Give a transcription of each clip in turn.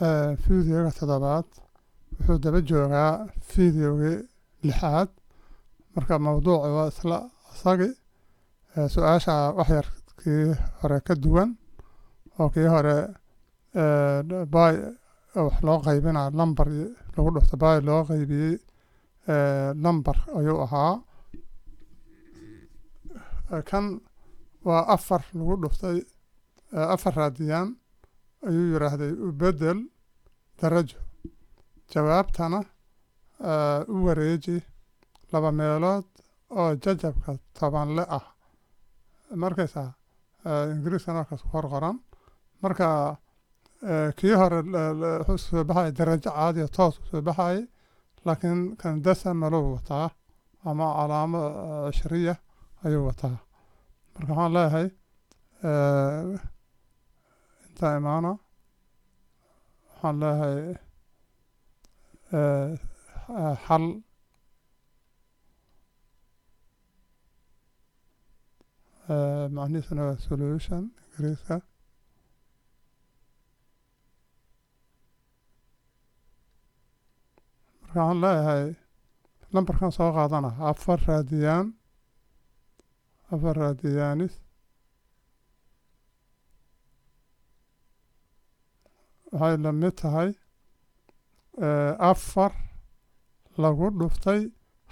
Fideoga toddobaad wuxuu daba joogaa fideogii lixaad. Marka mawduuca waa isla isagi. Su-aasha wax yar kii hore ka duwan, oo kii hore pi wax loo qaybinaa, lambar lagu dhufto pi loo qaybiyey lambar ayuu ahaa. Kan waa afar lagu dhuftay 4 raadiyaan ayuu yiraahday, u bedel darajo, jawaabtana u wareeji laba meelood oo jajabka tobanle ah. Markaysaa Ingiriiskana markaas ku hor qoran. Marka kii hore wuxuu soo baxaya darajo caadiya, toos u soo baxayay, laakiin kan decimal uu wataa ama calaamo cishriya ayuu wataa. Marka waxaan leeyahay, intaa imaana, waxaan leeyahay xal. Macnihiisuna waa solution Ingiriiska. Marka waxaan leeyahay lambarkan soo qaadana, 4 raadiyaan, 4 raadiyaanis waxay la mid tahay 4 lagu dhuftay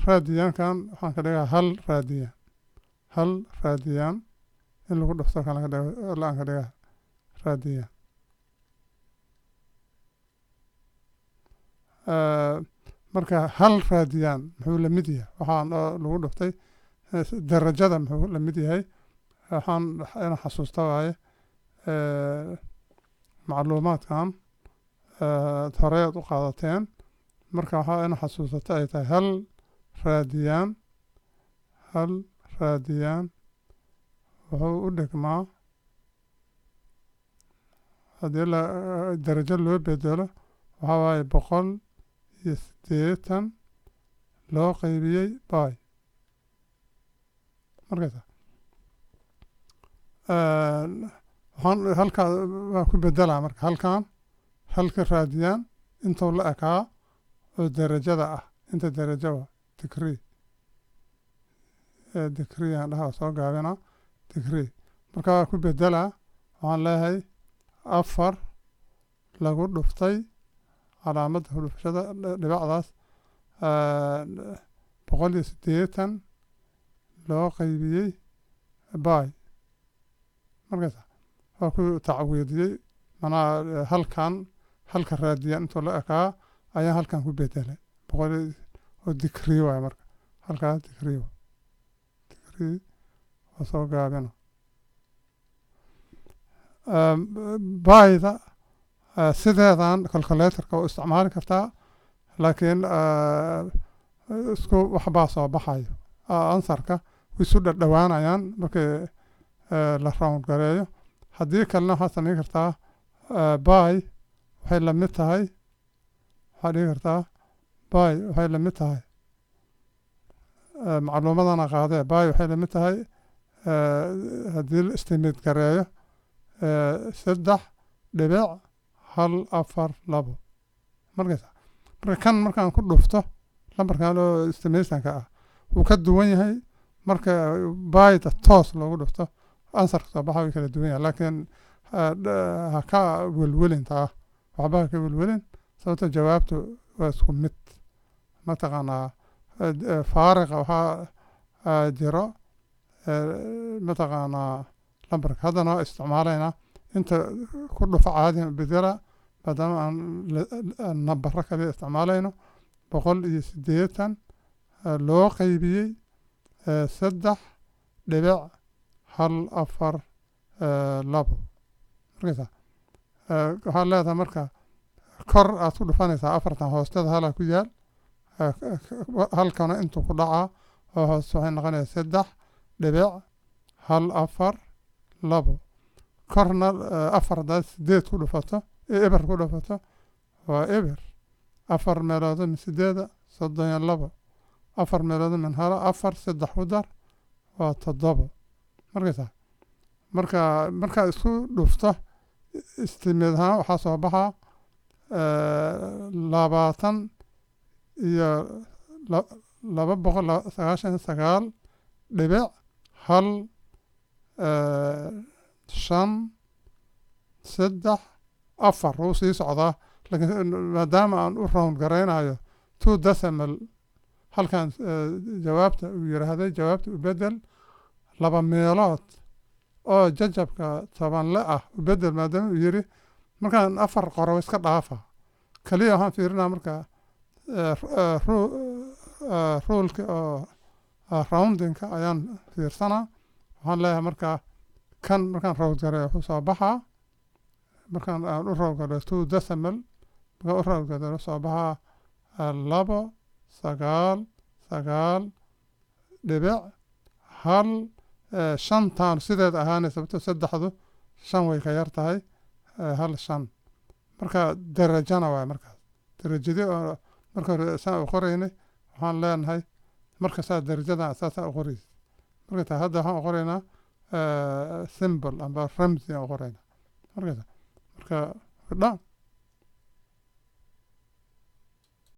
raadiyaankan, waxaan ka dhigaa hal raadiyaan, hal raadiyaan in lagu dhufto kan aan ka dhigaa raadiyaan. Marka hal raadiyaan muxuu la mid yahay? Waxaan lagu dhuftay darajada muxuu la mid yahay? Waxaan inaan xasuusta waaye macluumaadkan horey aad u qaadateen. Marka waxaa ina xasuusata ay tahay hal raadiyaan, hal raadiyaan wuxuu u dhigmaa, haddii la darajo loo bedelo, waxaa waaye 180 loo qaybiyey pi. Markaysa waxaan halkaa waa ku bedelaa. Marka halkan halka raadiyaan intuu la ekaa oo darajada ah, inta darajo waa degree, degree aan dhaha, soo gaabina degree. Marka waa ku bedelaa, waxaan leeyahay 4 lagu dhuftay calaamadda dhufashada dhibacdaas, 180 loo qaybiyey pi. Markaas waa ku tacwiidiyey, manaa halkan halka raadiyaan intuu la ekaa ayaan halkan ku bedelay, boqol oo degree waay. Marka halkaas degree waay, degree waa soo gaabina. Pi-da sideedan calculatorka u isticmaali kartaa, laakiin isku waxbaa soo baxayo, answerka way isu dhadhawaanayaan markii la round gareeyo. Haddii kalena waxaad samayn kartaa pi waxay la mid tahay, waxaad dhigi kartaa pi waxay la mid tahay, macluumadana qaadee, pi waxay la mid tahay, haddii la estimate gareeyo, 3.142. Markaysa marka kan markaan ku dhufto lambarkan oo estimationka ah wuu ka duwan yahay marka pi-da toos loogu dhufto, answerka soo baxa way kala duwan yahay. Laakiin ha ka welwelintaa, waxba ha ka welwelin, sababto jawaabtu waa isku mid. Mataqaanaa faariqa waxaa jiro mataqaanaa lambarka haddana waa isticmaalaynaa, inta ku dhufo caadi bedela, maadaama aan nambaro kale isticmaalayno, 180 loo qaybiyey 3.142. Markaysa waxaad leedahay marka kor aad ku dhufanaysaa afartan, hoosteeda halaa ku yaal, halkana intuu ku dhacaa oo hoos waxay noqonaysaa 3.142. Korna afar haddaad sideed ku dhufato, eber ku dhufato, waa eber. Afar meelood min sideeda, 32. Afar meelood min hala, afar, saddex ku dar, waa toddobo. Markaysa marka markaa isku dhufto estimate ahaan waxaa soo baxaa 2299.1 534. Wuu sii socdaa, laakiin maadaama aan u round garaynayo two decimal halkan, jawaabta uu yiraahday jawaabta u bedel laba meelood oo jajabka tobanle ah u bedel, maadaama uu yiri, markaan afar qoro iska dhaafa. Kaliya waxaan fiirinaa marka rule-ki oo rounding-ka ayaan fiirsanaa. Waxaan leeyahay marka kan markaan round gareeyo wuxuu soo baxaa, markaan aan u round gareeyo two decimal, markaan u round gareeyo soo baxaa 299.1. Shantaan sideed ahaanay, sababto saddexdu shan way ka yar tahay hal shan. Marka darajana waay markaas darajadii oo marka hore saan u qoraynay. Waxaan leenahay marka saa darajada saasaa u qoraysa. Marka taa hadda waxaan u qoraynaa symbol amba ramsi aan u qoraynaa marka dhan.